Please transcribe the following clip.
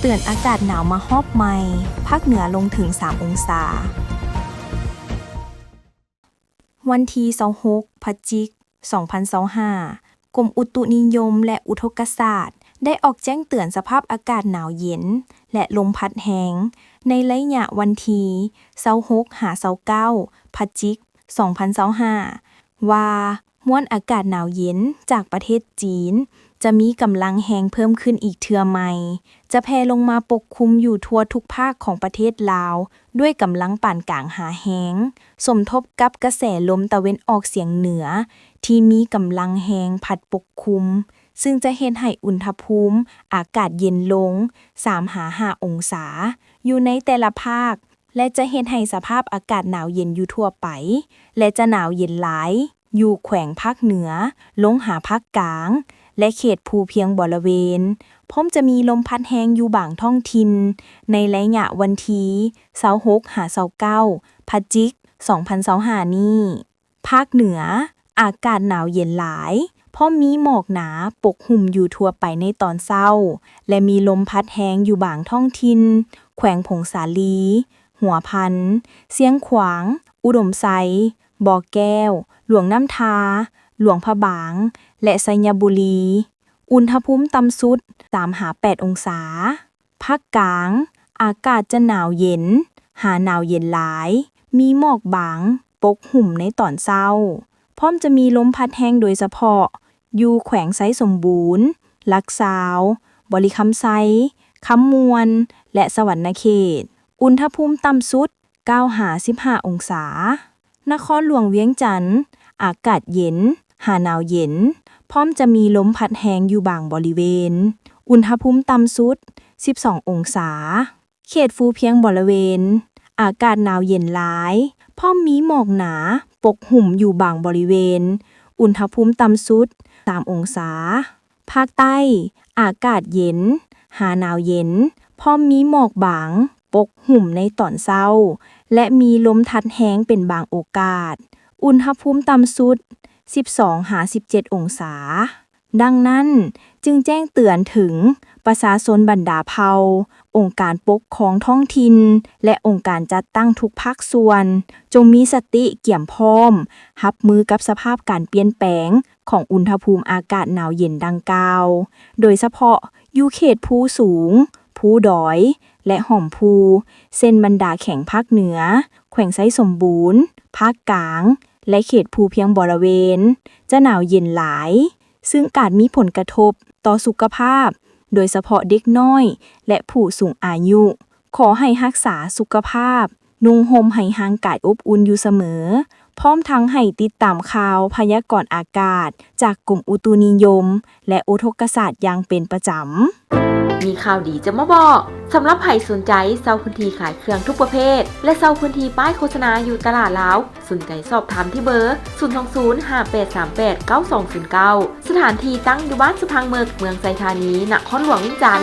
ເຕືອນອາກາດໜາວມາຮອບໃໝ່, ພາກເໜືອລົງເຖິງສາມອົງສາ. ວັນທີຊາວຫົກ ພະຈິກ ສອງພັນຊາວຫ້າ, ກົມອຸຕຸນິຍົມ ແລະ ອຸທົກກະສາດ ໄດ້ອອກແຈ້ງເຕືອນສະພາບອາກາດໜາວເຢັນ ແລະ ລົມພັດແຮງ ໃນໄລຍະວັນທີຊາວຫົກ ຫາ ຊາວເກົ້າ ພະຈິກ ສອງພັນຊາວຫ້າ ວ່າ ມວນອາກາດໜາວເຢັນຈາກປະເທດຈີນ ຈະມີກຳລັງແຮງເພີ່ມຂຶ້ນອີກເທື່ອໃໝ່, ຈະແຜ່ລົງມາປົກຄຸມຢູ່ທົ່ວທຸກພາກຂອງປະເທດລາວ ດ້ວຍກຳລັງປານກາງຫາແຮງ, ສົມທົບກັບກະແສລົມຕາເວັນອອກສຽງເໜືອທີ່ມີກຳລັງແຮງພັດປົກຄຸມ, ຊຶ່ງຈະເຮັດໃຫ້ອຸນຫະພູມອາກາດເຢັນລົງ ສາມ ຫາ ຫ້າ ອົງສາ ຢູ່ໃນແຕ່ລະພາກ ແລະ ຈະເຮັດໃຫ້ສະພາບອາກາດໜາວເຢັນຢູ່ທົ່ວໄປ ແລະ ຈະໜາວເຢັນຫຼາຍ ຢູ່ແຂວງພາກເໜືອ ລົງຫາພາກກາງ ແລະ ເຂດພູພຽງບໍລະເວນ, ພ້ອມຈະມີລົມພັດແຮງຢູ່ບາງທ້ອງຖິ່ນ ໃນໄລຍະວັນທີຊາວຫົກ ຫາ ຊາວເກົ້າ ພະຈິກ ສອງພັນຊາວຫ້ານີ້. ພາກເໜືອ ອາກາດໜາວເຢັນຫຼາຍ, ພ້ອມມີໝອກໜາປົກຫຸ້ມຢູ່ທົ່ວໄປໃນຕອນເຊົ້າ ແລະ ມີລົມພັດແຮງຢູ່ບາງທ້ອງຖິ່ນ ແຂວງຜົ້ງສາລີ, ຫົວພັນ, ຊຽງຂວາງ, ອຸດົມໄຊ, ບໍ່ແກ້ວ, ຫຼວງນ້ຳທາ, ຫຼວງພະບາງ ແລະ ໄຊຍະບູລີ. ອຸນຫະພູມຕ່ຳສຸດ ສາມ ຫາ ແປດ ອົງສາ. ພາກກາງ ອາກາດຈະໜາວເຢັນ ຫາໜາວເຢັນຫຼາຍ, ມີໝອກບາງປົກຫຸ້ມໃນຕອນເຊົ້າ, ພ້ອມຈະມີລົມພັດແຮງໂດຍສະເພາະຢູ່ແຂວງໄຊສົມບູນ, ຫຼັກຊາວ, ບໍລິຄຳໄຊ, ຄຳມ່ວນ ແລະ ສະຫວັນນະເຂດ. ອຸນຫະພູມຕ່ຳສຸດ ເກົ້າ ຫາ ສິບຫ້າ ອົງສາ. ນະຄອນຫຼວງວຽງຈັນ ອາກາດເຢັນ ຫາໜາວເຢັນ, ພ້ອມຈະມີລົມພັດແຮງຢູ່ບາງບໍລິເວນ, ອຸນຫະພູມຕ່ຳສຸດ ສິບສອງ ອົງສາ. ເຂດພູພຽງບໍລະເວນ ອາກາດໜາວເຢັນຫຼາຍ, ພ້ອມມີໝອກໜາປົກຫຸ້ມຢູ່ບາງບໍລິເວນ, ອຸນຫະພູມຕ່ຳສຸດ ສາມ ອົງສາ. ພາກໃຕ້ ອາກາດເຢັນ ຫາໜາວເຢັນ, ພ້ອມມີໝອກບາງປົກຫຸ້ມໃນຕອນເຊົ້າ ແລະ ມີລົມພັດແຮງເປັນບາງໂອກາດ, ອຸນຫະພູມຕ່ຳສຸດ ສິບສອງ ຫາ ສິບເຈັດ ອົງສາ. ດັ່ງນັ້ນ, ຈຶ່ງແຈ້ງເຕືອນເຖິງປະຊາຊົນບັນດາເຜົ່າ, ອົງການປົກຄອງທ້ອງຖິ່ນ ແລະ ອົງການຈັດຕັ້ງທຸກພາກສ່ວນ, ຈົ່ງມີສະຕິກຽມພ້ອມຮັບມືກັບສະພາບການປ່ຽນແປງ ຂອງອຸນຫະພູມອາກາດໜາວເຢັນດັ່ງກ່າວ, ໂດຍສະເພາະຢູ່ເຂດພູສູງ, ພູດອຍ ແລະ ຮ່ອມພູ, ເຊັ່ນ ບັນດາແຂວງພາກເໜືອ, ແຂວງໄຊສົມບູນ, ພາກກາງ ແລະ ເຂດພູພຽງບໍລະເວນ, ຈະໜາວເຢັນຫຼາຍ, ຊຶ່ງອາດມີຜົນກະທົບຕໍ່ສຸຂະພາບ, ໂດຍສະເພາະເດັກນ້ອຍ ແລະ ຜູ້ສູງອາຍຸ. ຂໍໃຫ້ຮັກສາສຸຂະພາບ, ນຸ່ງຫົ່ມໃຫ້ຮ່າງກາຍອົບອຸ່ນຢູ່ສະເໝີ, ພ້ອມທັງໃຫ້ຕິດຕາມຂ່າວພະຍາກອນອາກາດຈາກກົມອຸຕຸນິຍົມ ແລະ ອຸທົກກະສາດຢ່າງເປັນປະຈຳ. ມີຂ່າວດີຈະມາບອກ. ສຳລັບໃຜສົນໃຈເຊົ່າພື້ນທີ່ຂາຍເຄື່ອງທຸກປະເພດ ແລະ ເຊົ່າພື້ນທີ່ປ້າຍໂຄສະນາຢູ່ຕະຫຼາດລາວ, ສົນໃຈສອບຖາມທີ່ເບີ ສູນສອງສູນ ຫ້າແປດສາມແປດ ເກົ້າສອງສູນເກົ້າ. ສະຖານທີ່ຕັ້ງຢູ່ບ້ານສະພັງເໝິກ, ເມືອງໄຊທານີ, ນະຄອນຫຼວງວຽງຈັນ.